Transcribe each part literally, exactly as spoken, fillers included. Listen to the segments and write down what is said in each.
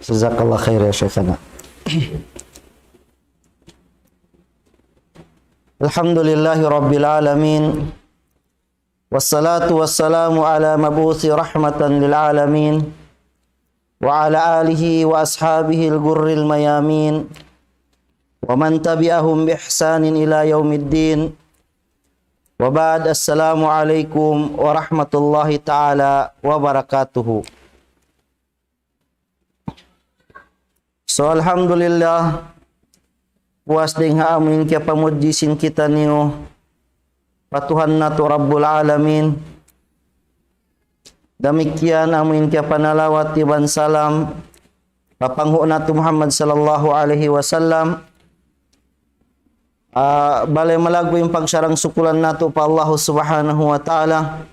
جزاك الله خير يا شيخنا. الحمد لله رب العالمين. والصلاة والسلام على مبعوث رحمة للعالمين، وعلى آله وأصحابه الغر الميامين، ومن تبعهم بإحسان إلى يوم الدين. وبعد، السلام عليكم ورحمة الله تعالى وبركاته. So, alhamdulillah, puas dayn ha amuin kiyapamudji sin kitaniyu pa Tuhan natu' Rabbul Alamin. Damikkiyan amuin kiyapanalawat iban salam pa panghu' natu' Muhammad sallallahu alayhi wasallam. Ah, bali malaggu' in pagsarang-sukulan natu' pa Allahu Subhanahu wa Ta'ala.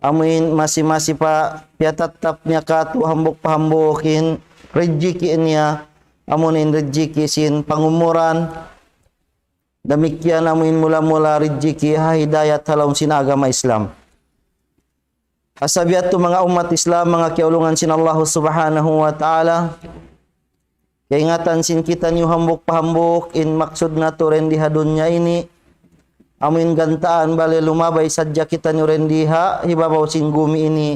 Amuin masi-masi pa piyatattap niya kātu' hambuuk pa hambuuk in rijiki' niya, amuin rijiki' sin pangumuran. Damikkiyan amuin mula-mula rijiki' ha hidayat ha lawm sin agama Islam. Ha sabab yadtu manga ummat Islam, manga kiyaulungan sin Allahu Subhanahu wa Ta'ala, kaingatan sin kitaniyu hambuuk pa hambuuk, in maksud natu' dayn di ha dunya ini, amuin gantaan bali lumabay sadja kitaniyu dayn di ha hibabaw sin gumi ini,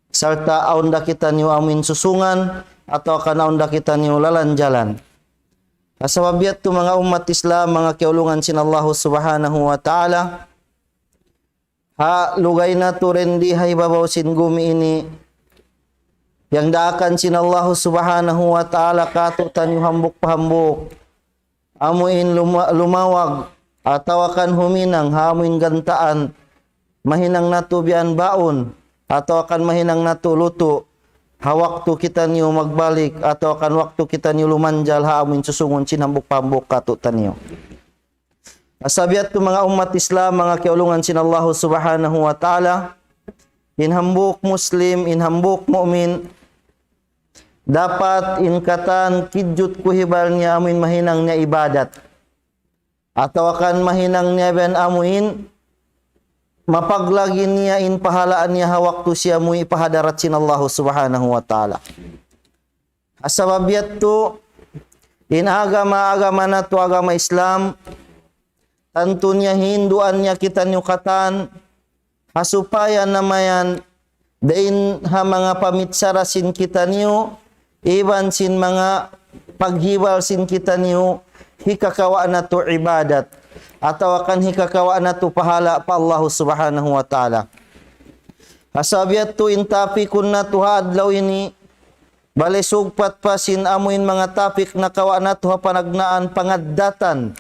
sarta' awn da kitaniyu amuin susungan, atawa kan awn da kitaniyu lalanjalan. Ha sabab yadtu manga ummat Islam, manga kiyaulungan sin Allahu Subhanahu wa Ta'ala, ha lugay natu' dayn di ha hibabaw sin gumi ini, piyagdaakan sin Allahu Subhanahu wa Ta'ala kātu'niyu hambuuk pa hambuuk, amuin luma-, lumawag, atawa kan huminang, ha amuin gantaan, mahinang natu' biya' baun, atawa kan mahinang natu' lutu', ha waktu kitaniyu magbalik, atawa kan waktu kitaniyu lumanjal, ha amuin susungun sin hambuuk pa hambuuk kātu'niyu. Ha sabab yadtu manga ummat Islam, manga kiyaulungan sin Allahu Subhanahu wa Ta'ala, in hambuuk Muslim, in hambuuk mu'min, dapat in katan kijut kuhibal niya amuin mahinang niya ibadat. Atawa kan mahinang niya biya' amuin mapaglagi niya in pahala' niya ha waktu siya muwi' pa hadarat sin Allahu Subhanahu wa Ta'ala. Ha sabab yadtu, in agama-agama natu' agama Islam, tantu niya hinduan niya kitaniyu katan, ha supaya namayan, dayn ha manga pamichara sin kitaniyu, iban sin manga paghibal sin kitaniyu, hikakawa' natu' ibadat, atawa kan hikakawa' natu' pahala' pa Allahu Subhanahu wa Ta'ala. Ha sabab yadtu in tapikun natu' ha adlaw ini, bali sugpat pa sin amuin manga tapik nakawa' natu' ha panagnaan pangaddatan.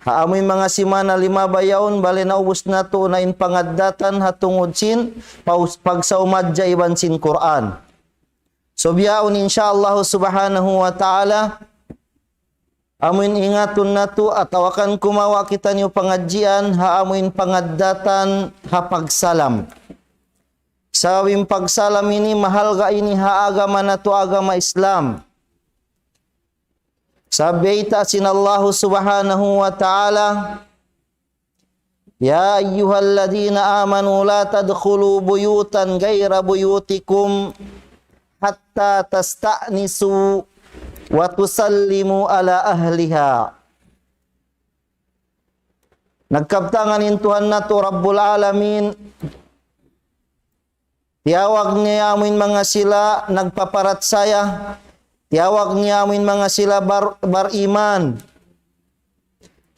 Ha amuin manga simana limabay yaun, bali naubus natu' na in pangaddatan ha tungud sin paus-, pagsaumadja iban sin Qur'an. So bihaun, insya Allah Subhanahu wa Ta'ala, amuin ingatun natu' atawa kan kumawa' kitaniyu pangadjian ha amuin pangaddatan ha pagsalam. Sabab in pagsalam ini mahalga' ini ha agama natu' agama Islam. Sabab bayta' sin Allahu Subhanahu wa Ta'ala, يا أيها الذين آمنوا لا تدخلوا بيوتا غير بيوتكم حتى تستأنسوا وتسلموا على أهلها. Nagkabtangan in Tuhan natu' Rabbul Alamin, tiyawag niya amuin manga sila nagpaparachaya, tiyawag niya amuin manga sila bar-, bariman.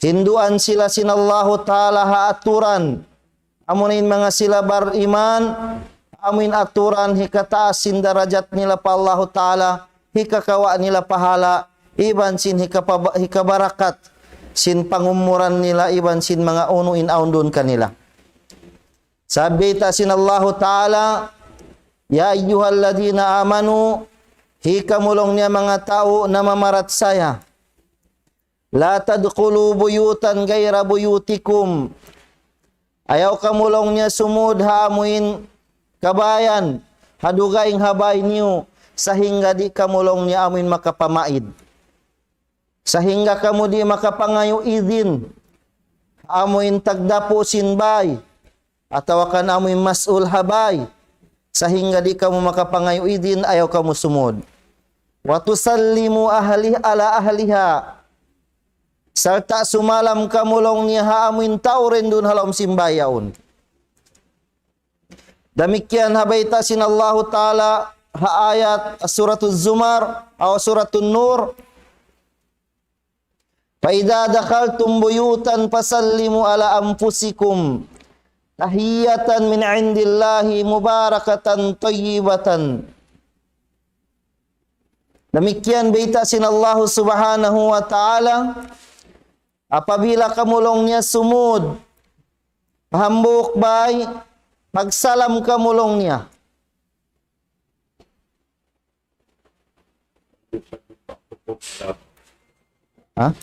Hinduan sila sin Allahu Ta'ala ha aturan. Amuin manga sila bariman, amuin aturan hikataas sin darajat nila pa Allahu Ta'ala, hikakawa' nila pahala', iban sin hikapaba-, hikabarakat sin pangumuran nila, iban sin manga unu in awn duun kanila. Sabab bayta' sin Allahu Ta'ala, يا أيها الذين آمنوا, hi kamu laung niya manga tau namamarachaya. لا تدخلوا بيوتا غير بيوتكم. Ayaw kamu laung niya sumud ha amuin kabayan, ha dugaing ha bay niyu, sahingga di' kamu laung niya amuin makapamaid. Sahingga kamu di' makapangayu' idin, amuin tagdapu' sin bay, atawa kan amuin mas'ul ha bay, sahingga di' kamu makapangayu' idin, ayaw kamu sumud. وتسلموا أهله على أهلها. Sarta' sumalam kamu laung niya ha amuin tau dayn duun ha lawm sin bāy yaun. Damikkiyan ha bayta' sin Allahu Ta'ala ha ayat Suratul Zumar, aw Suratun Nur. فإذا دخلتم بيوتا فسلموا على أنفسكم تحية من عند الله مباركة طيبة. Damikkiyan bayta' sin Allahu Subhanahu wa Ta'ala, apabila kamu laung niya sumud pa hambuuk bāy, pagsalam kamu laung niya. Ha?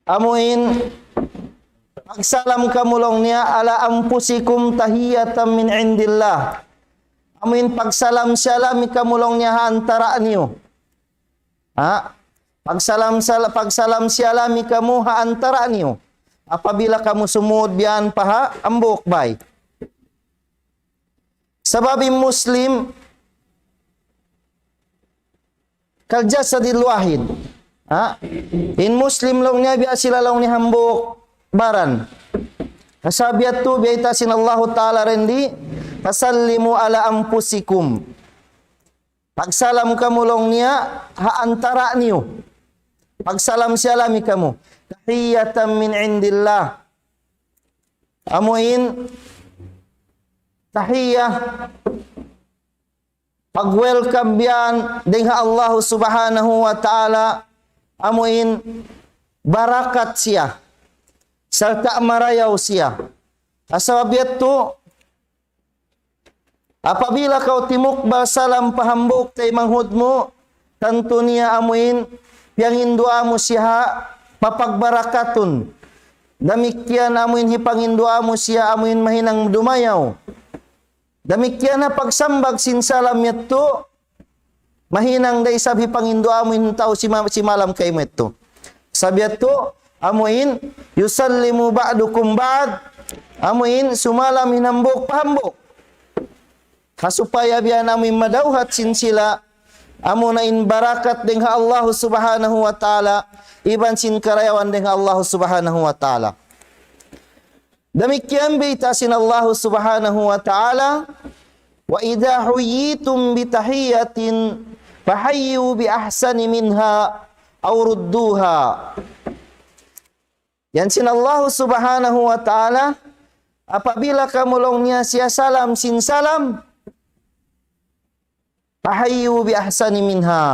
Amuin, pagsalam kamu laung niya, على أنفسكم تحية من عند الله. Amuin, pagsalam-salami kamu laung niya ha antara' niyu. Ha? Pagsalam-sal-, pagsalam-salami kamu ha antara' niyu. Apabila kamu sumud biya' yan pa ha hambuuk bāy. Sabab in Muslim, كالجسد الواحد. Ha? In Muslim laung niya biya' sila laung niya hambuuk baran. Sabab yadtu bayta' sin Allahu Ta'ala dindi, فسلموا على أنفسكم. Pagsalam kamu laung niya ha antara' niyu. Pagsalam-salami kamu. تحية من عند الله. Amuin tahiyya, pag-welcome biya' yan dayn ha Allahu Subhanahu wa Ta'ala, amuin barakat siya, sarta' marayaw siya. Sabab yadtu, apabila kaw timukbal salam pa hambuuk taymanghud mu, tantu niya amuin piyanginduwaa mu siya ha papagbarakatun. Damikkiyan amuin hipanginduwaa mu siya amuin mahinang dumayaw. Damikkiyan ha pagsambag sin salam yadtu, mahinang da isab hipanginduwaa mu in tau sima-, simalam kaymu yadtu. Sabab yadtu, amuin, يسلم بعضكم بعضا, amuin, sumalam in hambuuk pa hambuuk. Ha supaya biya' na amuin madawhat sin sila, amuna in barakat dayn ha Allahu Subhanahu wa Ta'ala, iban sin karayawan dayn ha Allahu Subhanahu wa Ta'ala. Damikkiyan bayta' sin Allahu Subhanahu wa Ta'ala, وإذا حييتم بتحية فحيوا بأحسن منها أو ردوها. Yan sin Allahu Subhanahu wa Ta'ala, apabila kamu laung niya siyasalam sin salam, فحيوا بأحسن منها.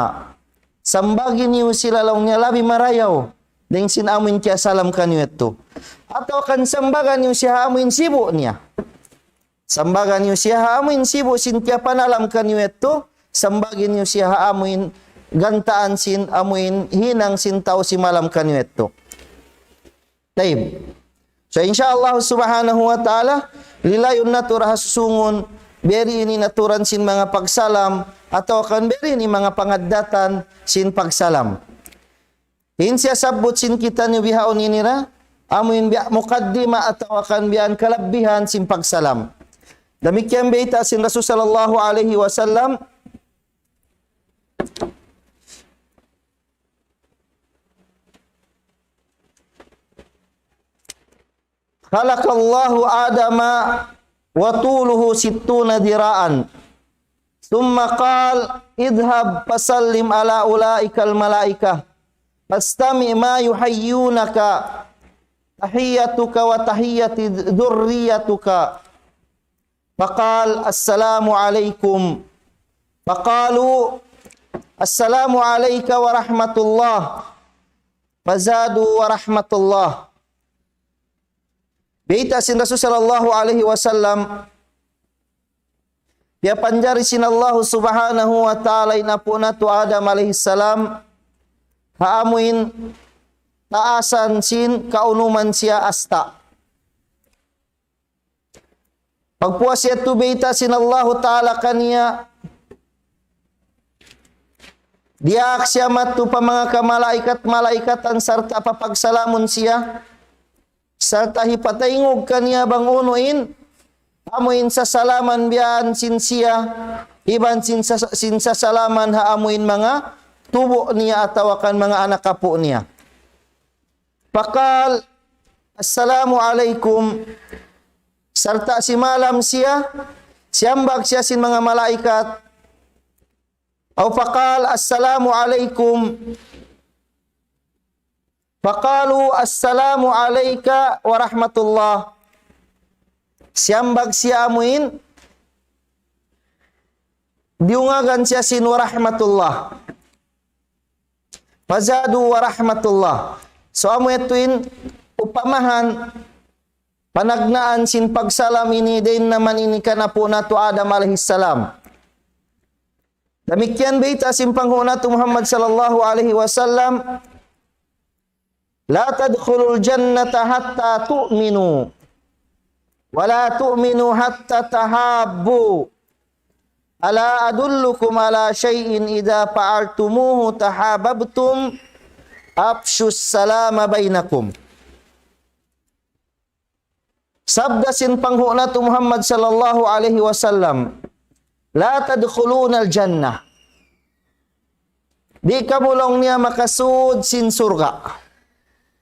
Sambagi niyu sila laung niya labi marayaw dayn sin amuin kiyasalam kaniyu yadtu. Atawa kan sambaga niyu siya ha amuin sibu' niya. Sambaga niyu siya ha amuin sibu' sin kiyapanalam kaniyu yadtu. Sambagi niyu siya ha amuin gantaan sin amuin hinang sin tau simalam kaniyu yadtu. Tayyib. So, insya Allah Subhanahu wa Ta'ala, lilayun natu' ra ha susungun, biya' diin in aturan sin manga pagsalam, atawa kan biya' diin in manga pangaddatan sin pagsalam. In siyasabbut sin kitaniyu bihaun ini ra, amuin biya' mukaddima atawa kan biya' kalabbihan sin pagsalam. Damikkiyan bayta' sin Rasul sallallahu alayhi wasallam, خلق الله آدم وطوله ستون ذراعا، ثم قال: اذهب فسلم على أولئك الملائكة، فاستمع ما يحيونك، تحيتك وتحية ذريتك. فقال: السلام عليكم. فقالوا: السلام عليك ورحمة الله. فزادوا: ورحمة الله. Bayta' sin Rasul sallallahu alayhi wasallam, piyapanjari sin Allahu Subhanahu wa Ta'ala in apu' natu' Adam alayhi salam, ha amuin taasan sin kaunuman siya asta'. Pagpuas yadtu bayta' sin Allahu Ta'ala kaniya, diyaak siya madtu pa manga kamalaikat-malaikatan sarta' papagsalamun siya. Sarta' hipataingug kaniya bang unu in, amu in sasalaman biya' sin siya, iban sin sa-, sin sasalaman ha amu in manga tubu' niya atawa kan manga anak apu' niya. فقال: السلام عليكم. Sarta' simalam siya, siyambag siya sin manga malaikat. أو فقال: السلام عليكم. فقالوا: السلام عليك ورحمة الله. Siyambag siya amu in, diyungagan siya sin ورحمة الله. فزادوا ورحمة الله. So, amu yadtu in upamahan, panagnaan sin pagsalam ini, dayn naman ini kan apu' natu' Adam alayhi salam. Damikkiyan bayta' sin panghu' natu' Muhammad sallallahu alayhi wasallam, لا تدخلوا الجنة حتى تؤمنوا، ولا تؤمنوا حتى تحابوا. ألا أدلكم على شيء إذا فعلتموه تحاببتم؟ أفشوا السلام بينكم. Sabda sin panghu' natu' Muhammad sallallahu alayhi wasallam, لا تدخلون الجنة. Di' kamu laung niya makasud sin surga'.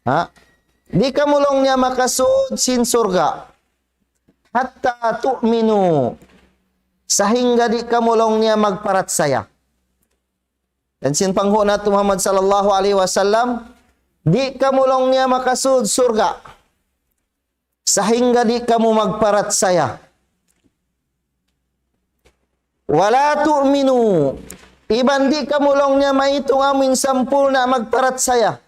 Ha? Di' kamu laung niya makasud sin surga'. حتى تؤمنوا. Sahingga di' kamu laung niya magparachaya. Dayn sin panghu' natu' Muhammad sallallahu alayhi wasallam, di' kamu laung niya makasud surga'. Sahingga di' kamu magparachaya. ولا تؤمنوا. Iban di' kamu laung niya maitung amu in sampurna' magparachaya.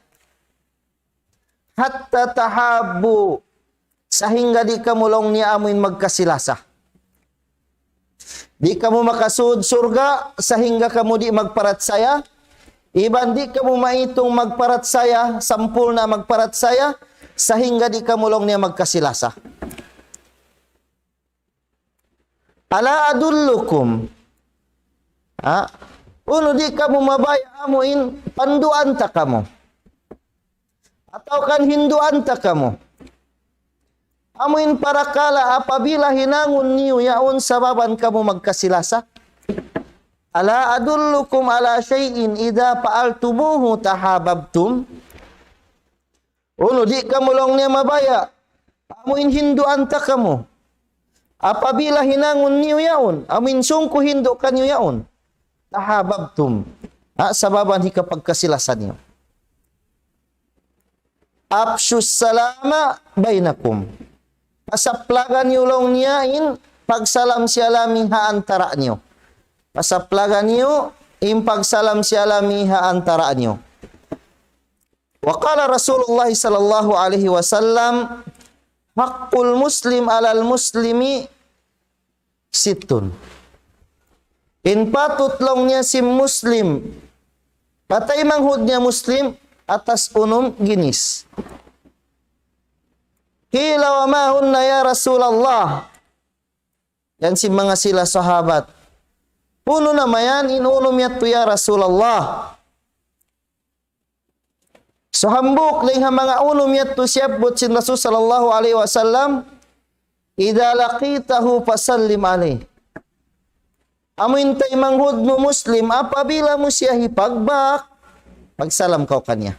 حتى تحابوا. Sahingga di' kamu laung niya amu in magkasi-lasa. Di' kamu makasud surga', sahingga kamu di' magparachaya. Iban di' kamu maitung magparachaya, sampurna' magparachaya, sahingga di' kamu laung niya magkasi-lasa. ألا أدلكم. Ha? Unu di' kamu mabaya' amu in panduan ta kamu. Atawa kan hinduan ta kamu. Amu in parakala' apabila hinangun niyu yaun sababan kamu magkasi-lasa. ألا أدلكم على شيء إذا فعلتموه تحاببتم؟ Unu, di' kamu laung niya mabaya'. Amu in hinduan ta kamu. Apabila hinangun niyu yaun, amu in sungku hindu' kaniyu yaun. تحاببتم. Ha, sababan hikapagkasi-lasa niyu. أفشوا السلام بينكم. Pasaplagan niyu laung niya in pagsalam-siyalami ha antara' niyu. Pasaplagan niyu in pagsalam-siyalami ha antara' niyu. وقال رسول الله صلى الله عليه وسلم: حق المسلم على المسلم ست. In patut laung niya sin Muslim, pa taymanghud niya Muslim, atas unum ginis. قيل: وما هن يا رسول الله؟ Yan sin manga sila sahabat. Unu na mayan in unum yadtu ya Rasulullah? So hambuuk dayn ha manga unum yadtu siyabbut sin Rasul sallallahu alayhi wasallam, إذا لقيته فسلم عليه. Amu in taymanghud mu Muslim, apabila mu siya hipagbak, pagsalam kaw kaniya.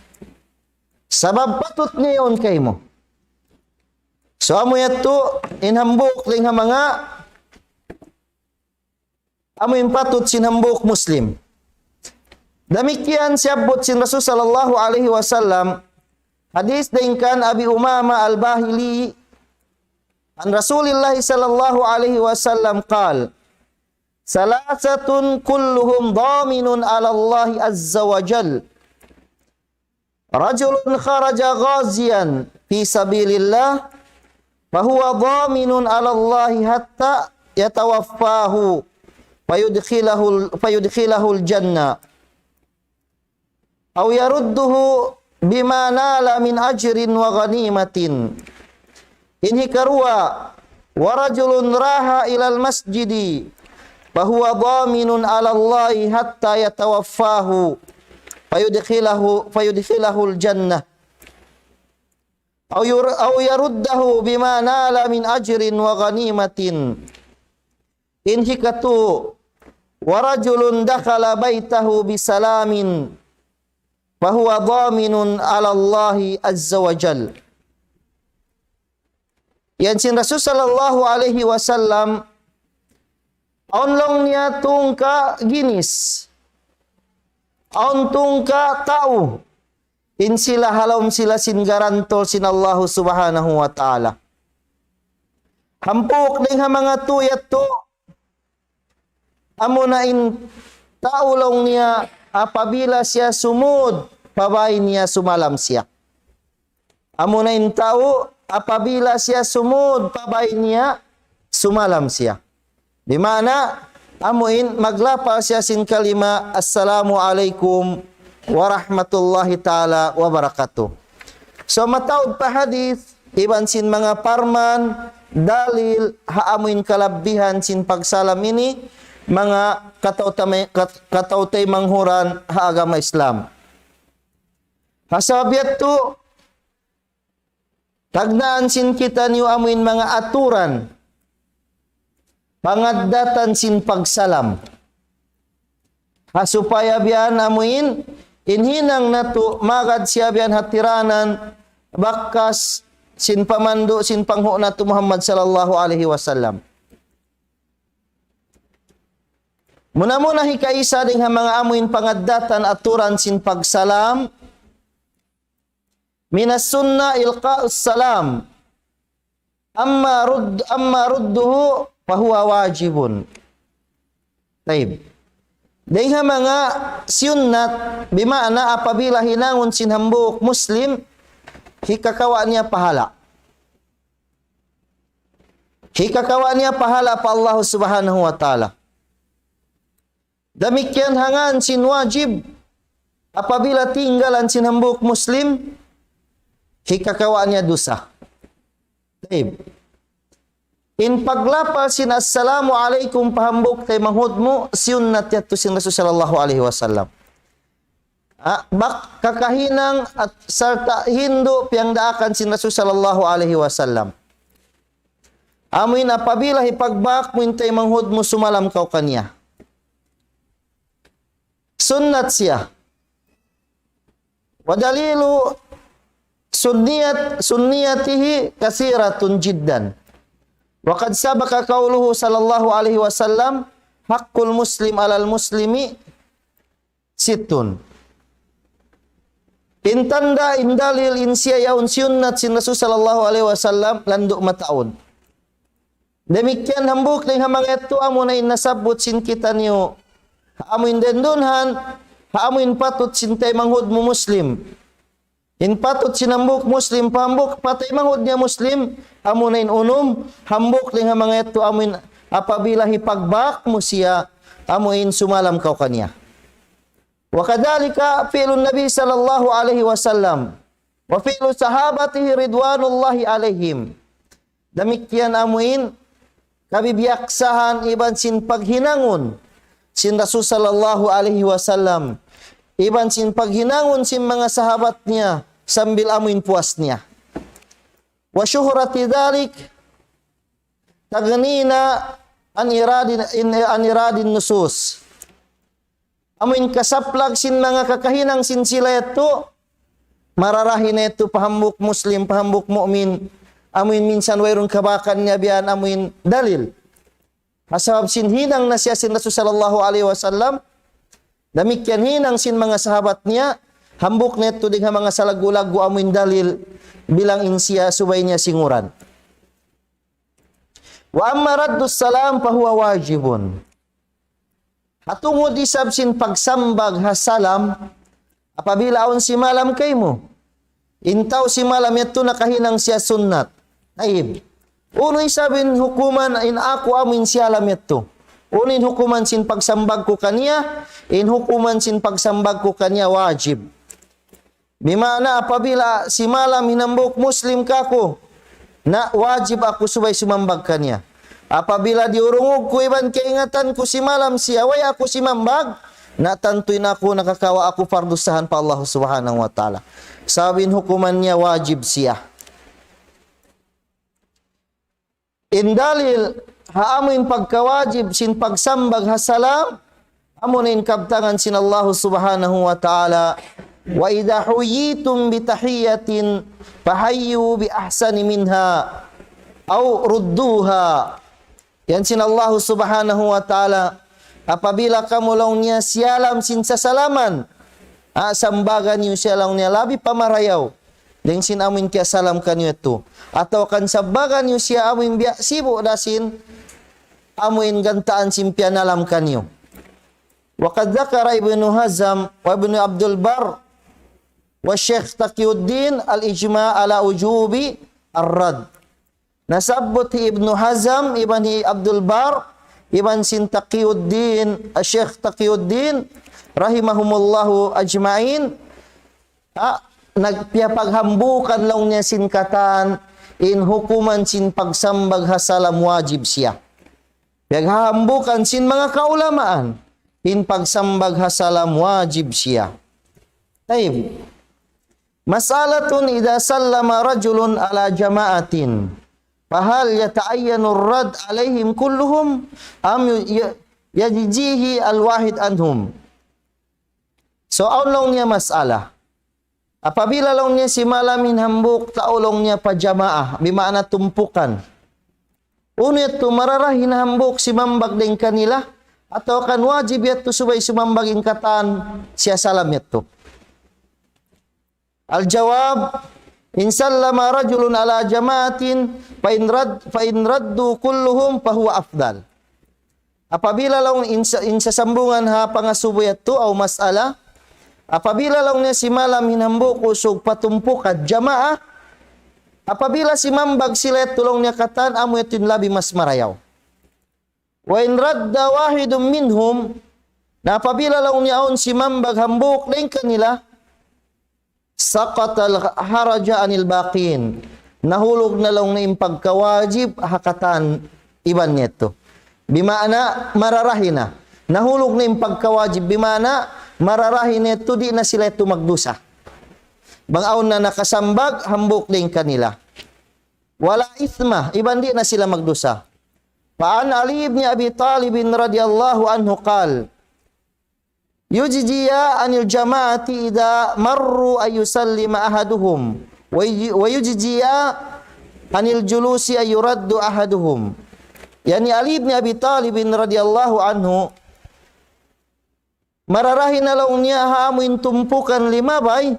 Sabab patut niya yaun kaymu. So amu yadtu, in hambuuk dayn ha manga, amu in patut sin hambuuk Muslim. Damikkiyan siyabbut sin Rasul sallallahu alayhi wasallam, hadith dayn kan Abi Umama Al-Bahili, عن رسول الله صلى الله عليه وسلم قال: ثلاثة كلهم ضامن على الله عز وجل: رجل خرج غازيا في سبيل الله فهو ضامن على الله حتى يتوفاه فيدخله، فيدخله الجنة، أو يرده بما نال من أجر وغنيمة. In hikaruwa, ورجل راح إلى المسجد فهو ضامن على الله حتى يتوفاه فيدخله، فيدخله الجنة. أو ير-، أو يرده بما نال من أجر وغنيمة. In hikatu, ورجل دخل بيته بسلام فهو ضامن على الله عز وجل. Yan sin Rasul sallallahu alayhi wasallam, awn laung niya tungka' ginis, awn tungka' tau, in sila ha lawm sila sin garantor sin Allahu Subhanahu wa Ta'ala. Hambuuk dayn ha manga tau yadtu, amuna in tau laung niya apabila siya sumud pa bay niya sumalam siya. Amuna in tau apabila siya sumud pa bay niya sumalam siya. Di' maana, amu in maglapal siya sin kalima, "Assalamu alaykum wa rahmatullahi ta'ala wa barakatuh." So, mataud pa hadith, iban sin manga parman, dalil, ha amu in kalabbihan sin pagsalam ini, manga kataw-, kat-, kataymanghuran ha agama Islam. Ha sabab yadtu, tagnaan sin kitaniyu amu in manga aturan, pangaddatan sin pagsalam. Ha supaya biya' amu in, in hinang natu' magad siya biya' ha tiranan, bakas, sin pamandu', sin panghu' natu' Muhammad sallallahu alayhi wasallam. Muna-muna hikaisa dayn ha manga amu in pangaddatan aturan sin pagsalam, من السنة إلقاء السلام. أما رد، أما رده فهو واجب. Tayyib. Dayn ha manga sunnat, bima'na apabila hinangun sin hambuuk Muslim, hikakawa' niya pahala. Hikakawa' niya pahala pa Allah Subhanahu wa Ta'ala. Damikkiyan ha ngan sin wajib, apabila tinggalan sin hambuuk Muslim, hikakawa' niya dusa. Tayyib. In paglapal sin "Assalamu alaykum" pa hambuuk taymanghud mu, sunnat yadtu sin Rasul sallallahu alayhi wasallam. Ah, bak kakahinang at sarta' hindu' piyagdaakan sin Rasul sallallahu alayhi wasallam. Amu in apabila hipagbak mu in taymanghud mu sumalam kaw kaniya. Sunnat siya. ودليل سنية، سنيته كثيرة جدا. وقد سبق قوله صلى الله عليه وسلم: حق المسلم على المسلم ست. In tanda', in dalil, in siya yaun sunnat sin Rasul sallallahu alayhi wasallam, landu' mataud. Damikkiyan hambuuk dayn ha manga yadtu amuna in nasabbut sin kitaniyu. Ha amu in dendunhan, ha amu in patut sin taymanghud mu Muslim. In patut sin hambuuk Muslim, pa hambuuk pa taymanghud niya Muslim, amuna in unum, hambuuk dayn ha manga yadtu amu in apabila hipagbak mu siya, amu in sumalam kaw kaniya. وكذلك فعل النبي صلى الله عليه وسلم وفعل صحابته رضوان الله عليهم. Damikkiyan amu in kabibiyaksahan iban sin paghinangun sin Rasul sallallahu alayhi wasallam, iban sin paghinangun sin manga sahabat niya sambil amu in puas niya. وشهرة ذلك تغنينا عن إيراد، عن إيراد النصوص. Amu in kasaplag sin manga kakahinang sin sila yadtu, mararahi na yadtu pa hambuuk Muslim, pa hambuuk mu'min, amu in minsan wayruun kabakan niya biya' amu in dalil. Ha sabab sin hinang na siya sin Rasul sallallahu alayhi wasallam, damikkiyan hinang sin manga sahabat niya, hambuuk na yadtu dayn ha manga salaggu'-laggu' amu in dalil, bilang in siya subay niya singuran. وأما رد السلام فهو واجب. Ha tungud isab sin pagsambag ha salam, apabila awn simalam kaymu. In tau simalam yadtu nakahinang siya sunnat. Tayyib. Unu isab in hukuman in aku amu in siyalam yadtu. Unu in hukuman sin pagsambag ku kaniya, in hukuman sin pagsambag ku kaniya wajib. Bima'na apabila simalam in hambuuk Muslim kaku', na wajib aku subay sumambag kaniya. Apabila diyurungug ku iban kaingatan ku simalam siya, way aku simambag, na tantu in aku nakakawa' aku pardusahan pa Allah Subhanahu wa Ta'ala. Sabab in hukuman niya wajib siya. In dalil ha amuin pagkawajib sin pagsambag ha salam, amu na in kabtangan sin Allahu Subhanahu wa Ta'ala, وإذا حييتم بتحية فحيوا بأحسن منها أو ردوها. Yan sin Allahu Subhanahu wa Ta'ala, apabila kamu laung niya siyalam sin sasalaman, ah, sambagan niyu siya laung niya labi pa marayaw dayn sin amuin kiyasalam kaniyu yadtu. Atawa kan sambagan niyu siya amuin biya' sibu' da sin amuin gantaan sin piyanalam kaniyu. وقد ذكر ابن حزم وابن عبد البر والشيخ تقي الدين الإجماع على وجوب الرد. Nasabbut hi Ibnu Hazm, iban hi Abdul Barr, iban sin Taqiyuddin, ah, Sheikh Taqiyuddin, rahimahumullahu ajma'in, ah, nagpiyapaghambuukan laung niya sin katan, in hukuman sin pagsambag ha salam wajib siya. Piyaghambuukan sin manga kaulamaan, in pagsambag ha salam wajib siya. Tayyib. مسألة إذا سلم رجل على جماعة فهل يتعين الرد عليهم كلهم أم ي-، يجزيه الواحد عنهم؟ So, awn laung niya mas'ala. Apabila laung niya simalam in hambuuk tau laung niya pa jamaah, bima'na tumpukan. Unu yadtu, mararahi na hambuuk simambag dayn kanila, atawa kan wajib yadtu subay sumambag in katan siyasalam yadtu. الجواب: إن سلم رجل على جماعة فإن رد-، فإن ردوا كلهم فهو أفضل. Apabila laung in sa-, in sasambungan ha pangasubu yadtu aw mas'ala, apabila laung niya simalam in hambuuk usug pa tumpukan jamaah, apabila simambag sila yadtu laung niya katan, amu yadtu in labi mas marayaw. وإن رد واحد منهم, na apabila laung niya awn simambag hambuuk dayn kanila, سقط الحرج عن الباقين. Nahulug na laung niya in pagkawajib ha katan iban niya yadtu. Bima'na mararahi na. Nahulug na in pagkawajib, bima'na mararahi na yadtu, di' na sila yadtu magdusa. Bang awn na nakasambag hambuuk dayn kanila. ولا إثم, iban di' na sila magdusa. فعن علي بن أبي طالب رضي الله عنه قال: يجزي عن الجماعة إذا مروا أن يسلم أحدهم، ويج-، ويجزي عن الجلوس أن يرد أحدهم. Yani Ali ibn Abi Talib radiyallahu anhu, mararahi na laung niya ha amu in tumpukan limabay,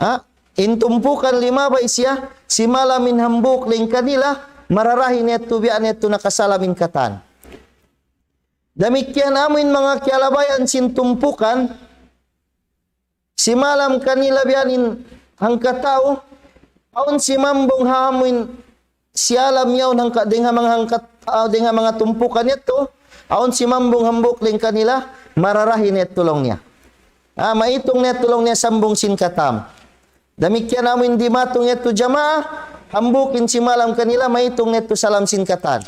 ha? In tumpukan limabay siya, simalam in hambuuk dayn kanila, mararahi na yadtu biya' na yadtu nakasalam in katan. Damikkiyan amu in manga kiyalabayan sin tumpukan, simalam kanila biya' in hangkatau, awn simambung ha amu in siyalam yaun hangka-, dayn ha manga hangkat-, ah, dayn ha manga tumpukan yadtu, awn simambung hambuuk dayn kanila, mararahi na yadtu laung niya. Ah, maitung na yadtu laung niya sambung sin katam. Damikkiyan amu in dimatung yadtu jamaah, hambuuk in simalam kanila, maitung na yadtu salam sin katan.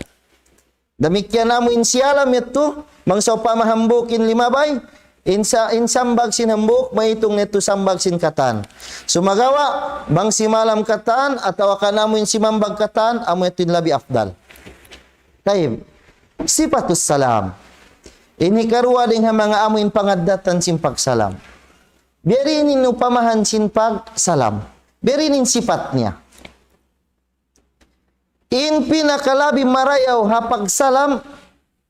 Damikkiyan amu in siyalam yadtu, bang sawpama hambuuk in limabay, in sa-, in sambag sin hambuuk, maitung na yadtu sambag sin katan. Sumagawa', bang simalam katan, atawa kan amu in simambag katan, amu yadtu in labi afdal. Tayyib. Sifatus salam. In hikaruwa dayn ha manga amu in pangaddatan sin pagsalam. Biya' diin in upamahan sin pagsalam. Biya' diin in sipat niya. In pinakalabi marayaw ha pagsalam,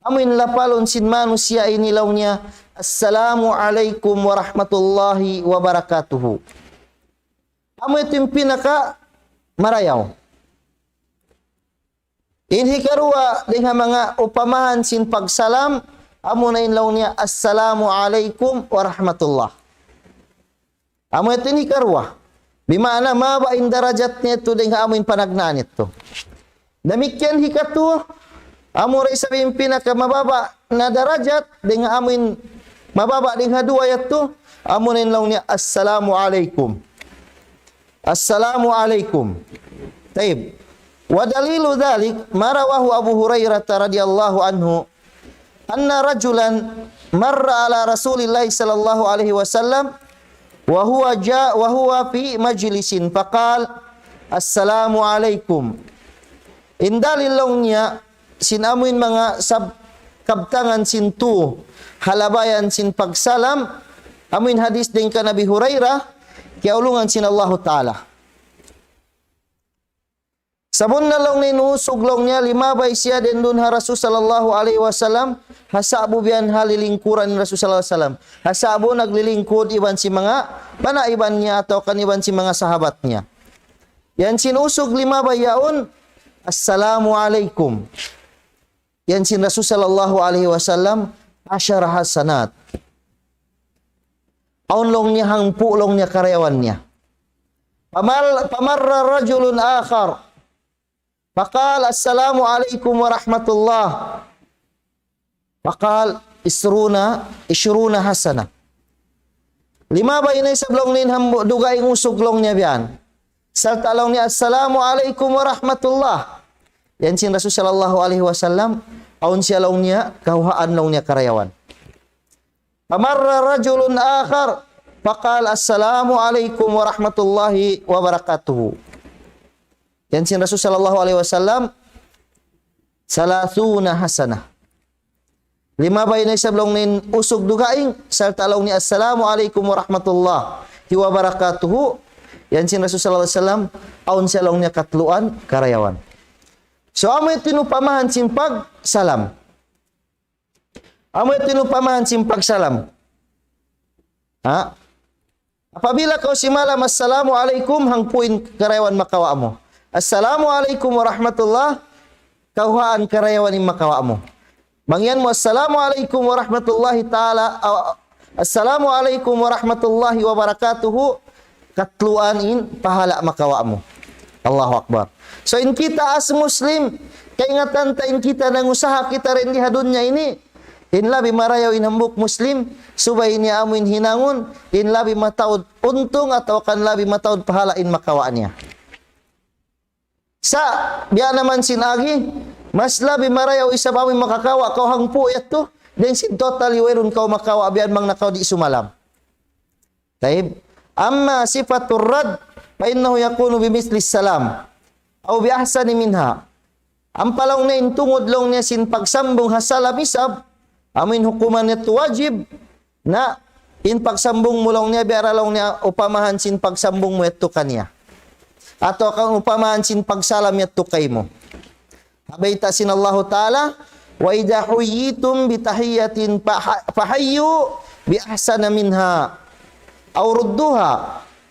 amu in lapalun sin manusiya' ini laung niya, "Assalamu alaykum warahmatullahi wabarakatuh." Amu yadtu in pinaka marayaw. In hikaruwa, dayn ha manga upamahan sin pagsalam, amu na in laung niya, "Assalamu alaykum warahmatullah." Amu yadtu in hikaruwa. Bima'na mababa' in darajat niya yadtu dayn ha amu in panagnaan yadtu. Damikkiyan hikatu, amu ra isab in pinaka mababa' na darajat dayn ha amu in mababa' dayn ha duwa yadtu, amu na in laung niya, "Assalamu alaykum." Assalamu alaykum. Tayyib. ودليل ذلك ما رواه أبو هريرة رضي الله عنه أن رجلا مر على رسول الله صلى الله عليه وسلم وهو جا-، وهو في مجلس فقال: "السلام عليكم." In dalil laung niya, sin amuin manga sab-, kabtangan sin tū, ha labayan sin pagsalam, amuin hadith dayn kan Abi Hurairah, kiyaulungan sin Allahu Ta'ala. Sabunnal laung niya in usug laung niya, limabay siya dayn duun ha Rasul sallallahu alayhi wasallam, ha sa'bu biya' ha lilingkuran in Rasul sallallahu alayhi wasallam. Ha sa'bu naglilingkud iban sin manga panaiban niya atawa kan iban sin manga sahabat niya. Yan sin usug limabay yaun, "Assalamu alaykum." Yan sin Rasul sallallahu alayhi wasallam, ashara hasanat. Awn laung niya hangpu' laung niya karayawan niya. Famal-, famarra rajulun akhar. Faqal, "Assalamu alaykum wa rahmatullah." Faqal, "Isruna, isruna hasana." Limabay na isab laung niya in hambu-, dugaing usug laung niya biya' yan. Sarta' laung niya, "Assalamu alaykum wa rahmatullah." Yan sin Rasul sallallahu alayhi wasallam, awn siya laung niya, kahuhaan laung niya karayawan. Famarra rajulun akhar, faqal, "Assalamu alaykum wa rahmatullahi wa barakatuh." Yan sin Rasul sallallahu alayhi wasallam, "Salathuna hasana." Limabay na isab laung niya in usug dugaing, sarta' laung niya, "Assalamu alaykum wa rahmatullahi wa barakatuh." Yan sin Rasul sallallahu alayhi wasallam, awn siya laung niya katluan karayawan. So, amu yadtu in upamahan sin pagsalam. Amu yadtu in upamahan sin pagsalam. Ha? Apabila kaw simalam, "Assalamu alaykum," hangpu' in karayawan makawa' mu. "Assalamu alaykum wa rahmatullah," kahuhaan karayawan in makawa' mu. Bang iyan mu, "Assalamu alaykum wa rahmatullahi ta'ala," aw, "Assalamu alaykum wa rahmatullahi wa barakatuh," katluan in pahala' makawa' mu. Allahu Akbar. So, in kita as Muslim, kaingatan ta in kita nangusaha kita dayn di ha dunya ini, in labi marayaw in hambuuk Muslim, subay niya amu in hinangun, in labi mataud untung atawa kan labi mataud pahala' in makawa' niya. Sa', biya' na man sin agi, mas labi marayaw isab amu in makakawa' kaw hangpu' yadtu, dayn sin totally wayruun kaw makawa' biya' bang na kaw di' sumalam. Tayyib. أما صفة الرد فإنه يكون بمثل السلام أو بأحسن منها. Ampa laung niya in tungud laung niya sin pagsambung ha salam isab, amu in hukuman niya yadtu wajib, na in pagsambung mu laung niya biya' da laung niya upamahan sin pagsambung mu yadtu kaniya. Atawa kan upamahan sin pagsalam yadtu kaymu. Ha bayta' sin Allahu Ta'ala, وإذا حييتم بتحية فح-، فحيوا بأحسن منها أو ردوها.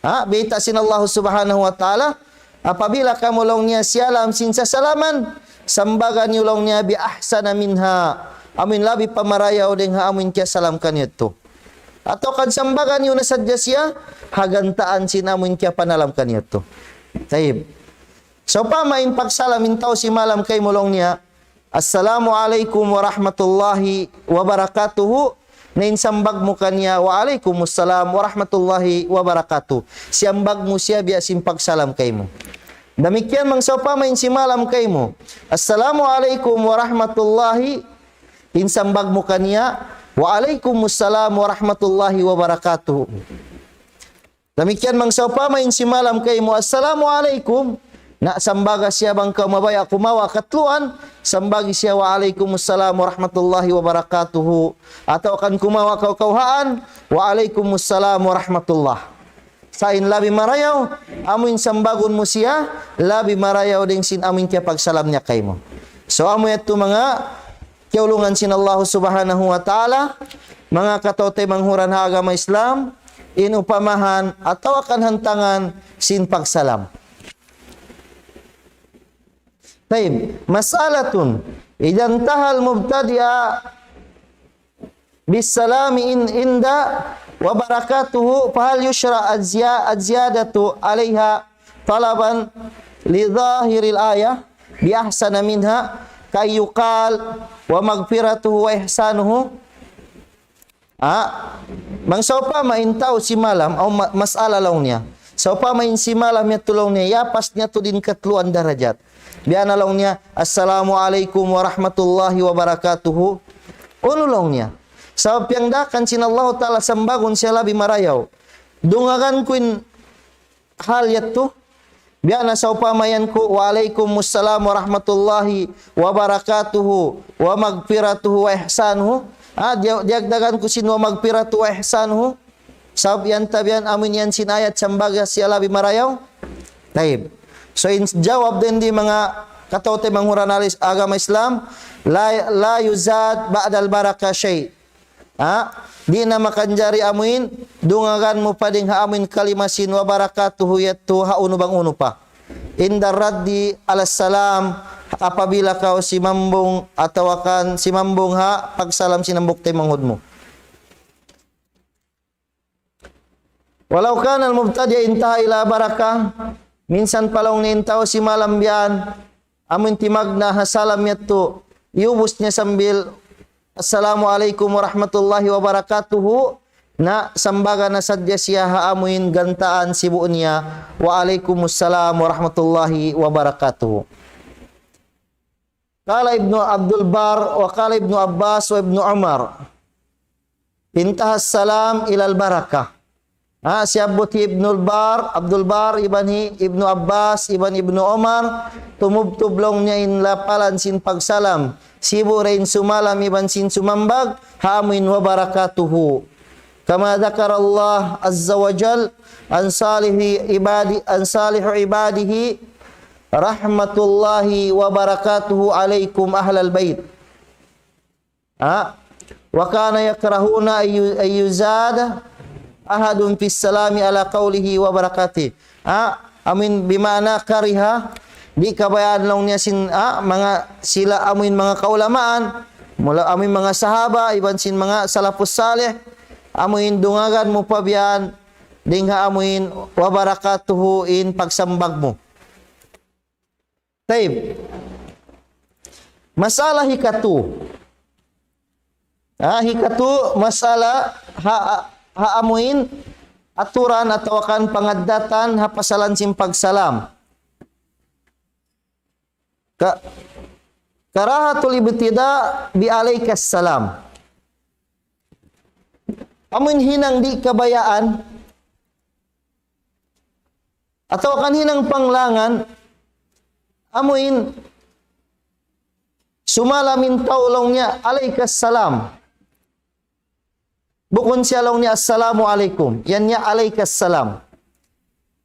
Ha, bayta' sin Allah Subhanahu wa Ta'ala, apabila kamu laung niya siyalam sin sasalaman, sambaga niyu laung niya بأحسن منها. Amu in labi pa marayaw dayn ha amu in kiyasalam kaniyu yadtu. Atawa kan sambaga niyu na sadja siya, ha gantaan sin amu in kiyapanalam kaniyu yadtu. Tayyib. Sawpama in pagsalam in tau simalam kaymu laung niya, "Assalamu alaykum wa rahmatullahi wa barakatuh." Na in sambag mu kaniya, "Wa alaykumussalam wa rahmatullahi wa barakatuh." Siyambag mu siya biya' sin pagsalam kaymu. Damikkiyan bang sawpama in simalam kaymu, "Assalamu alaykum wa rahmatullahi," in sambag mu kaniya, "Wa alaykumussalam wa rahmatullahi wa barakatuh." Damikkiyan bang sawpama in simalam kaymu, "Assalamu alaykum." Na sambaga siya bang kaw mabaya' kumawa' katluan, sambagi siya, "Wa alaykumussalam wa rahmatullahi wa barakatuh." Atawa kan kumawa' kaw kahuhaan, "Wa alaykumussalam wa rahmatullah." Sa' in labi marayaw, amu in sambagun mu siya, labi marayaw dayn sin amu in kiyapagsalam niya kaymu. So, amu yadtu manga kiyaulungan sin Allah Subhanahu wa Ta'ala, manga kataw-taymanghuran ha agama Islam, in upamahan atawa kan hantangan sin pagsalam. Tayyib, مسألة. إذا انتهى المبتدأ بالسلام عند وبركاته، فهل يشرع الزيا-، الزيادة عليها طلبا لظاهر الآية بأحسن منها، كأن يقال: "ومغفرته وإحسانه"؟ Ha? Bang sawpama in tau simalam, aw ma-, mas'ala laung niya. Sawpama in simalam yadtu laung niya, yapas niya tuud in katluan darajat. Biya' na laung niya, "Assalamu alaykum wa rahmatullahi wa barakatuh." Unu laung niya? Sabab piyangdaakan sin Allahu Ta'ala sambagun siya labi marayaw. Dungagan ku in hal yadtu, Biya' na sawpama yan ku, وعليكم السلام ورحمة الله وبركاته ومغفرته وإحسانه. Ah, diya-, diyagdagan ku sin ومغفرته وإحسانه. Sabab yan tabiyan amun yan sin ayat sambaga siya labi marayaw. Tayyib. So, in jawab dayn di manga kataw-taymanghuran alis agama Islam, لا، لا يزاد بعد البركة شيء. Ha? Di' na makanjari amuin, dungagan mu pa dayng ha amuin kalima sin وبركاته yadtu ha unu bang unu pa. عند الرد على السلام, apabila kaw simambung atawa kan simambung ha pagsalam sin hambuuk taymanghud mu. ولو كان المبتدئ انتهى إلى بركة, minsan pa laung niya in tau simalam biyan, amun timagna' ha salam yadtu, iyubus niya sambil, "Assalamu alaykum warahmatullahi wabarakatuh," na sambaga na sadja siya ha amuin gantaan sibu' niya, "Wa alaykumus salam warahmatullahi wabarakatuh." قال ابن عبد البر وقال ابن عباس وابن عمر: انتهى السلام إلى البركة. Ha, siyabbut hi Ibnul Bar, Abdul Bar, iban hi Ibnu Abbas, iban Ibnu Umar, tumubtub laung niya in lapalan sin pagsalam sibu' da in sumalam iban sin sumambag, ha amuin وبركاته. كما ذكر الله عز وجل عن صالح عباده، عن صالح عباده: رحمة الله وبركاته عليكم أهل البيت. Ha? وكان يكرهون أن ي-، أن يزاد أحد في السلام على قوله وبركاته. Ha? Amuin bima'na kariha, di' kabayaan laung niya sin, ha, manga sila amuin manga kaulamaan, mula amuin manga sahaba, iban sin manga salafus salih, amuin dungagan mu pa biyan, dayng ha amuin وبركاته in pagsambag mu. Tayyib. Masala hikatu. Ah, hikatu, masala ha, ha amuin aturan atawa kan pangaddatan ha pasalan sin pagsalam. Ka-, كراهة الابتداء بعليك السلام. Amuin hinang di' kabayaan, atawa kan hinang panglangan, amuin sumalam in tau laung niya, "Alaykas salam." Bukun siya laung niya, "Assalamu alaykum." Yan niya, "Alaykas salam."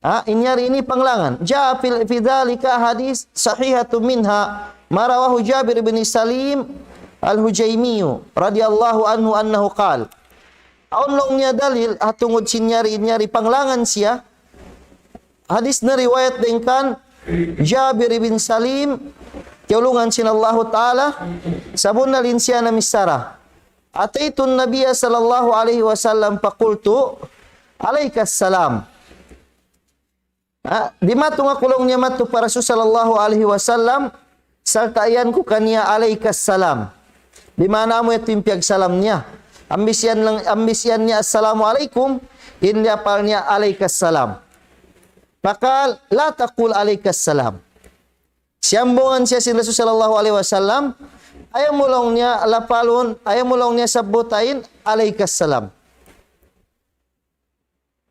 Ha, in yari ini panglangan. جاء في، في ذلك أحاديث صحيحة منها ما رواه جابر بن سليم الهجيمي رضي الله عنه أنه قال. Awn laung niya dalil, ha tungud sin yari, in yari panglangan siya. Hadis na riwayat dayng kan Jabir ibn Salim, tiyulungan sin Allahu Ta'ala, sabunnal in siya namichara. أتيت النبي صلى الله عليه وسلم فقلت: "عليك السلام." Ha, dimatung aku laung niya madtu pa Rasul sallallahu alayhi wasallam, sarta' iyan ku kaniya, "Alaykas salam." Di' maana amu yadtu in piyagsalam niya. Ambis iyan laung, ambis iyan niya, "Assalamu alaykum," in liyapal niya, "Alaykas salam." فقال: "لا تقل عليك السلام." Siyambungan siya sin Rasul sallallahu alayhi wasallam, ayaw mu laung niya lapalun, ayaw mu laung niya sabbuta in, "Alaykas salam."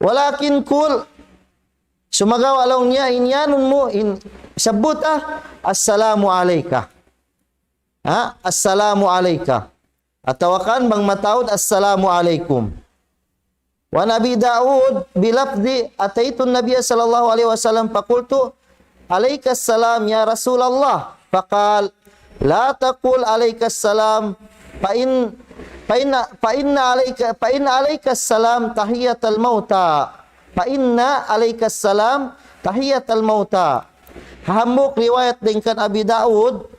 "ولكن قل," sumagawa' laung niya in iyanun mu, in sabbuta, "السلام عليك." Ha? "السلام عليك." Atawa kan bang mataud, "السلام عليكم." وعن أبي داود بلفظ: أتيت النبي صلى الله عليه وسلم فقلت: "عليك السلام يا رسول الله." فقال: "لا تقل عليك السلام، فإن، فإن، فإن عليك، فإن عليك السلام تحية الموتى. فإن عليك السلام تحية الموتى." Ha hambuuk riwayat dayng kan Abi Daud,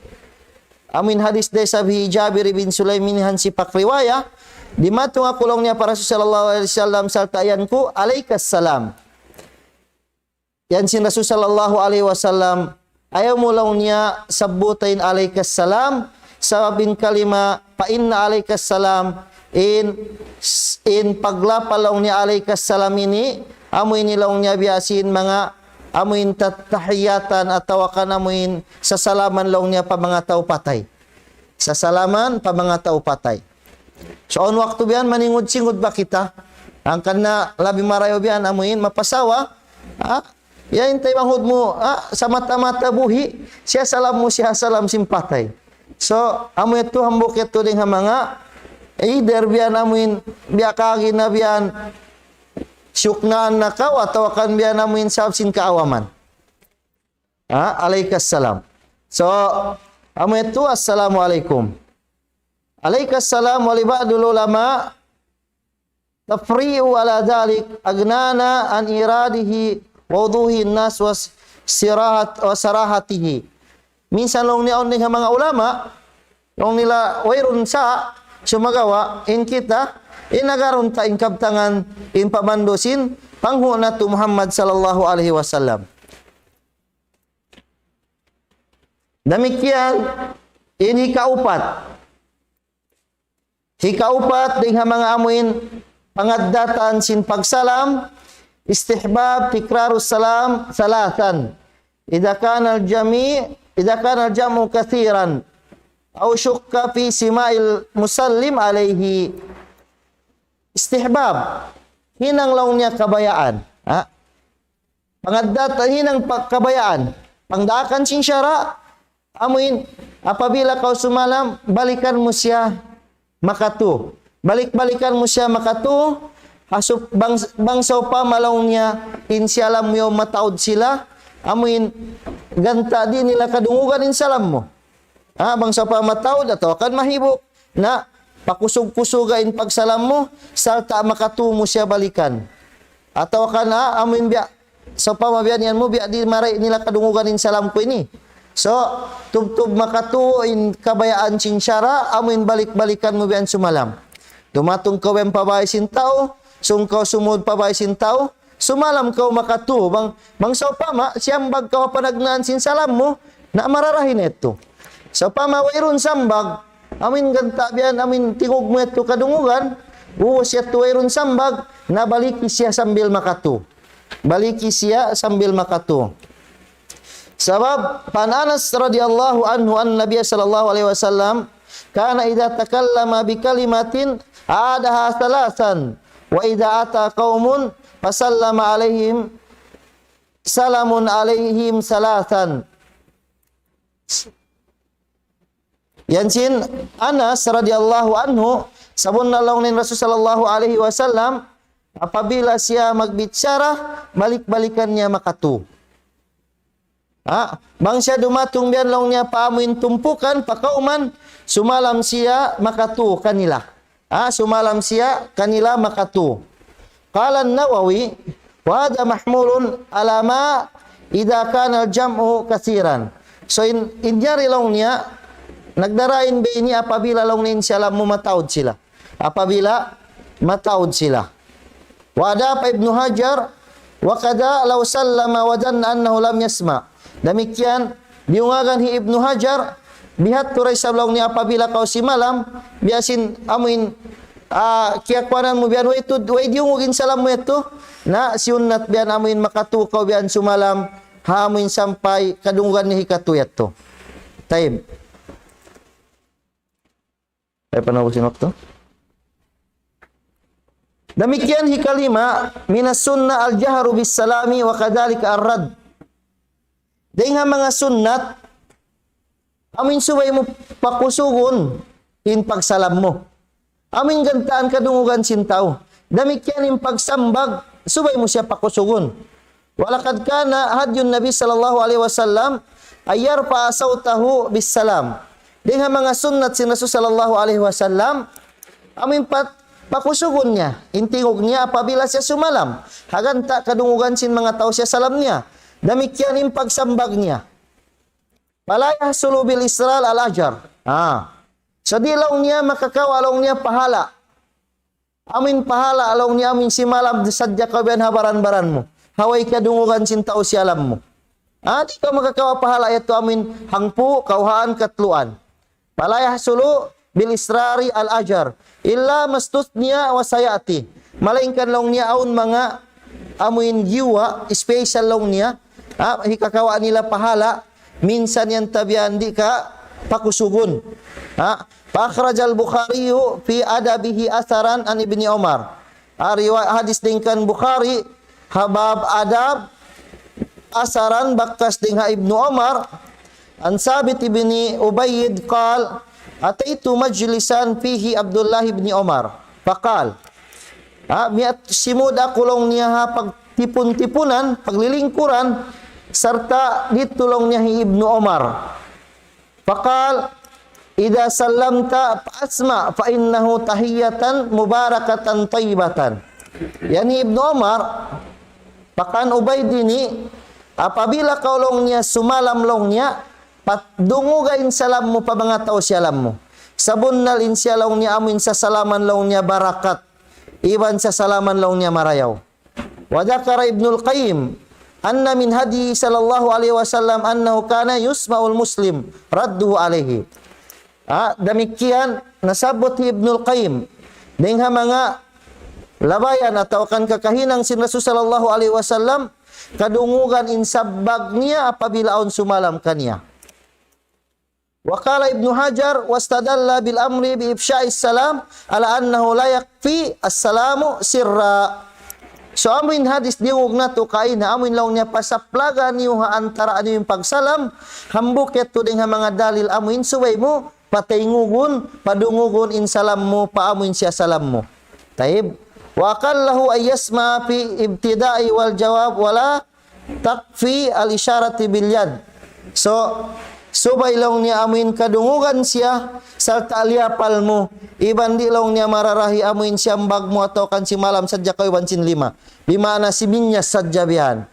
amuin hadis da isab hi Jabir ibn Sulaym ini hansipak riwayat, dimatung aku laung niya pa Rasul sallallahu alayhi wasallam, sarta' iyan ku, "Alaykas salam." Iyan sin Rasul sallallahu alayhi wasallam, ayaw mu laung niya sabbuta in "Alaykas salam," sabab in kalima, "Fa inna alaykas salam," in, in paglapal laung niya "Alaykas salam" ini, amu ini laung niya biya' sin manga, amu in tat-, tahiyatan atawa kan amu in sasalaman laung niya pa manga tau patay. Sasalaman pa manga tau patay. So, awn waktu biyan, maningud-singud ba kita? Hangkan na labi marayaw biyan, amu in mapasawa, ha? Ya in taymanghud mu, ah, sa mata-mata buhi', siya salam mu, siya salam sin patay. So, amu yadtu hambuuk yadtu dayn ha manga, either biya' na amu in, biya' kaagi na biya' siyuknaan na kaw, atawa kan biya' na amu in sabab sin kaawaman. Ha? Alaykas salam. So, amu yadtu, "Assalamu alaykum." Alaykas salam, wa li ba'dil ulama, تفريع على ذلك أغنانا عن إيراده ووضوح النص وصراحة-، وصراحته. Minsan laung niya awn dayn ha manga ulama, laung nila wayruun sa, sumagawa', in kita, in agarun ta in kabtangan, in pamandu' sin, panghu' natu' Muhammad sallallahu alayhi wasallam. Damikkiyan, in hikaupat. Hikaupat, dayn ha manga amuin pangaddatan sin pagsalam, استحباب تكرار السلام ثلاثا إذا كان الجميع، إذا كان الجمع كثيرا أو شك في سماع المسلم عليه. Istihbab, hinang laung niya kabayaan. Ha? Pangaddat, hinang pa-, kabayaan. Pangdaakan sin sara', amuin, apabila kaw sumalam, balikan mu siya makatu. Balik-balikan mu siya makatu, ha sup-, bang-, bang sawpama laung niya, in siya laung mu yaun mataud sila, amuin, ganta' di' nila kadungugan in salam mu. Ha, bang sawpama mataud atawa kan mahibuk, na pakusug-kusuga in pagsalam mu, sarta' makatu mu siya balikan. Atawa kan, ha, amuin biya', sawpama biya' niyan mu, biya' di' mari nila kadungugan in salam ku ini. So, tubtub makatu in kabayaan sin sara', amuin balik-balikan mu biya' sumalam. Dumatung kaw biya' pa bāy sin tau, sung kaw sumud pa bāy sin tau, sumalam kaw makatu. Bang, bang sawpama, siyambag kaw panagnaan sin salam mu, na mararahi na yadtu. Sawpama wayruun sambag, amuin ganta' biya' yan, amuin tingug mu yadtu kadungugan, ubus yadtu wayruun sambag, na baliki siya sambil makatu. Baliki siya sambil makatu. Sabab, فعن أنس رضي الله عنه أن النبي صلى الله عليه وسلم كان إذا تكلم بكلمة أعادها ثلاثا وإذا أتى قوم فسلم عليهم سلم عليهم ثلاثا. Yan sin Anas radiyallahu anhu, sabunnal laung niya in Rasul sallallahu alayhi wasallam, apabila siya magbichara, balik-balikan niya makatu. Ha? Bang siya dumatung biya' yan laung niya pa amuin tumpukan, pa kawman, sumalam siya makatu kanila. Ha? Sumalam siya kanila makatu. قال النووي وهذا محمول على ما إذا كان الجمع كثيرا. So in, in yari laung niya, nagdara in biya' ini apabila laung niya in salam mu mataud sila. Apabila mataud sila. وأضاف ابن حجر وكذا لو سلم وظن أنه لم يسمع. Damikkiyan, biyungagan hi Ibnu Hajar, biya' ha yadtu da isab laung niya apabila kaw simalam, biya' sin amuin, ah, kiyakuanan mu biya' yan, way tuud, way diyungug in salam mu yadtu, na siyunnat biya' yan amuin makatu kaw biya' yan sumalam, ha amuin sampay kadungugan niya hikatu yadtu. Tayyib. Ay, panaw sin waktu. Damikkiyan hikalima, من السنة الجهر بالسلام وكذلك الرد. Dayn ha manga sunnat, amuin subay mu pakusugun in pagsalam mu. Amuin gantaan kadungugan sin tau. Damikkiyan in pagsambag, subay mu siya pakusugun. ولقد كان هدي النبي صلى الله عليه وسلم أن يرفع صوته بالسلام. Dayn ha manga sunnat sin Rasul sallallahu alayhi wasallam, amuin pat-, pakusugun niya, in tingug niya apabila siya sumalam. Ha ganta' kadungugan sin manga tau siya salam niya. Damikkiyan in pagsambag niya. فلا يحصل بالإسرار الأجر. Ah. So di' laung niya makakawa' laung niya pahala. Amuin pahala laung niya amuin simalam sadja kaw biya' yan ha baran-baran mu. Ha way kadungugan sin tau siyalam mu. Ah, di' kaw makakawa' pahala yadtu amuin hangpu', kawhaan, katluan. فلا يحصل بالإسرار الأجر إلا ما استثني وسيأتي. Malaingkan laung niya awn manga amuin giwa, special laung niya. Ah, hikakawa' nila pahala, minsan yan tabian di' ka pakusugun. Ha? فأخرج البخاري في أدبه أثرا عن ابن عمر. Ah, riwa-, hadis dayn kan Bukhari, ha bab adab, asaran bakas dayn ha Ibnu Umar, عن ثابت بن أبيد قال: أتيت مجلسا فيه عبد الله بن عمر فقال, ha, miyat-, simud aku laung niya ha pagtipun-tipunan, paglilingkuran, sarta' didtu laung niya hi Ibnu Umar. فقال: إذا سلمت فأسمع فإنه تحية مباركة طيبة. Yan hi Ibnu Umar, pakan Ubayd ini, apabila kaw laung niya sumalam laung niya, pat-, dunguga in salam mu pa manga tau siyalam mu. Sabunnal in siya laung niya amu in sasalaman laung niya barakat. Iban sasalaman laung niya marayaw. وذكر ابن القيم أن من هديه صلى الله عليه وسلم أنه كان يسمع المسلم رده عليه. Ha, damikkiyan nasabbut hi Ibnul Qayyim. Dayn ha manga labayan atawa kan kakahinang sin Rasul sallallahu alayhi wasallam, kadungugan in sambag niya apabila awn sumalam kaniya. وقال ابن حجر: واستدل بالأمر بإفشاء السلام على أنه لا يكفي السلام سرا. So, amu in hadis diyungug natu' kaina, amu in laung niya pasaplaga niyu ha antara niyu in pagsalam, hambuuk yadtu dayn ha manga dalil amu in subay mu patayngugun, padungugun in salam mu pa amu in siyasalam mu. Tayyib. وأقله أن يسمع في الابتداء والجواب ولا تكفي الإشارة باليد. So, subay laung niya amu in kadungugan siya, sarta' liyapal mu. Iban di' laung niya mararahi amu in siyambag mu atawa kan simalam sadja kaw iban sin lima. Bima'na siminyas sadja bihan.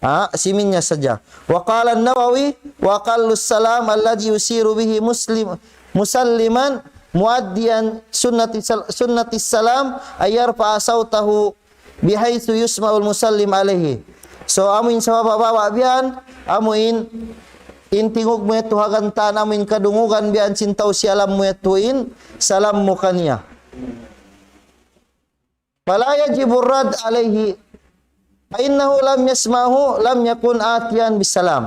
Ha, siminyas sadja. وقال النووي: وأقل السلام الذي يشير به مسلم، مسلما مؤديا سنة السل-، سنة السلام أن يرفع صوته بحيث يسمع المسلم عليه. So, amu in sabab bawa bihan, amu in, in tingug mu yadtu ha gantaan, amu in kadungugan bihan sin tau siyalam mu yadtu in salam mu kaniya. فلا يجب الرد عليه، فإنه لم يسمعه لم يكن آتيا بالسلام.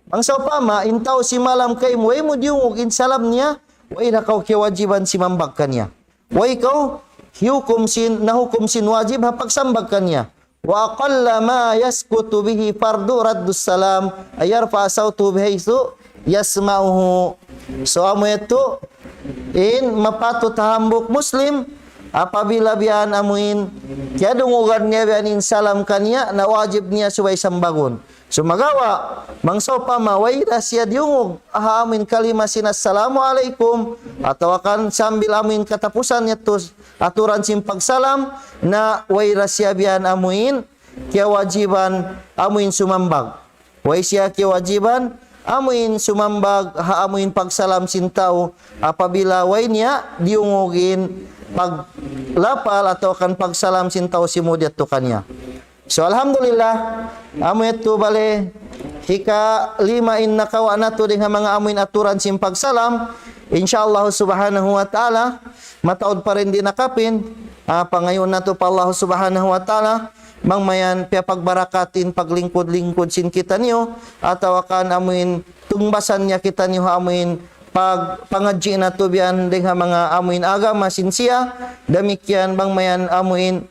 Bang sawpama, in tau simalam kaymu, way mu diyungug in salam niya, way da kaw kiyawajiban simambag kaniya. Way kaw hiyukum sin, nahukum sin wajib ha pagsambag kaniya. وأقل ما يسقط به الفرض رد السلام أن يرفع صوته بحيث يسمعه. So, amu yadtu, in mapatut ha hambuuk Muslim, apabila bihan amu in, kiyadungugan niya bihan in salam kaniya, na wajib niya subay sambagun. Sumagawa', bang sawpama, way da siya diyungug, ha amu in kalima sin assalamu alaykum, atawa kan sambil amu in katapusan yadtu aturan sin pagsalam, na way da siya bihan amu in, kiyawajiban amu in sumambag. Way siya kiyawajiban amu in sumambag, ha amu in pagsalam sin tau, apabila way niya diyungug in paglapal atawa kan pagsalam sin tau simud yadtu kaniya. So, alhamdulillah, amu yadtu bale, hikalima in nakawa' natu' dayn ha manga amu in aturan sin pagsalam. Insya Allah subhanahu wa ta'ala, mataud pa dayn di' nakapin, ah, pangayuun natu' pa Allah subhanahu wa ta'ala, bang mayan piyapagbarakat in paglingkud-lingkud sin kitaniyu, atawa kan amu in tungbasan niya kitaniyu ha amu in pag-, pangadji' natu' bihan dayn ha manga amu in agama sin siya, damikkiyan bang mayan amu in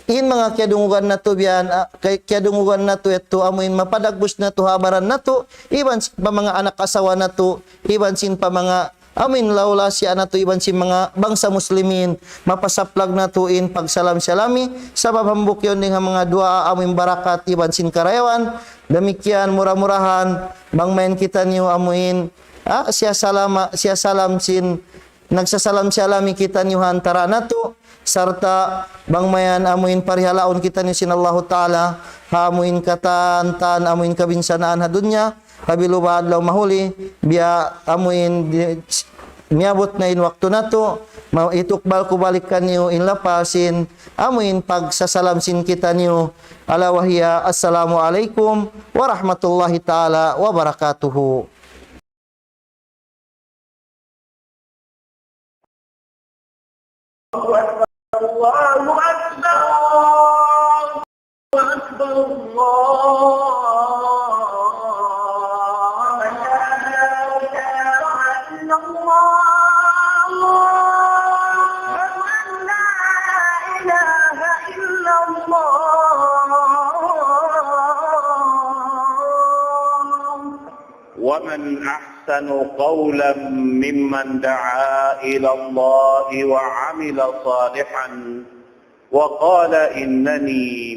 in manga kiyadungugan natu' bihan, ah, kay-, kiyadungugan natu' yadtu amu in mapadagbus natu' ha baran natu', iban sin pa manga anak asawa natu', iban sin pa manga amu in laulasiya natu', iban sin manga bangsa muslimin, mapasaplag natu' in pagsalam-salami, sabab hambuuk yaun dayn ha manga duwaa amu in barakat, iban sin karayawan, damikkiyan mura-murahan, bang mayan kitaniyu amu in, ah, siyasalama-, siyasalam sin nagsasalam-salami kitaniyu ha antara natu', sarta' bang mayan amu in parihalaun kitaniyu sin Allahu Ta'ala, ha amu in katan-katan, amu in kabinsanaan ha dunya, labi-labi adlaw mahuli, biya' amu in di-, miyabut na in waktu natu', ma-, itukbal ku balik kaniyu in lapal sin, amu in pagsasalam sin kitaniyu, ألا وهي السلام عليكم ورحمة الله تعالى وبركاته. الله أكبر، الله أكبر، الله أكبر، الله أكبر. لا إله إلا الله. أشهد أن لا إله إلا الله. ومن أحسن قولا ممن دعا إلى الله وعمل صالحا وقال إنني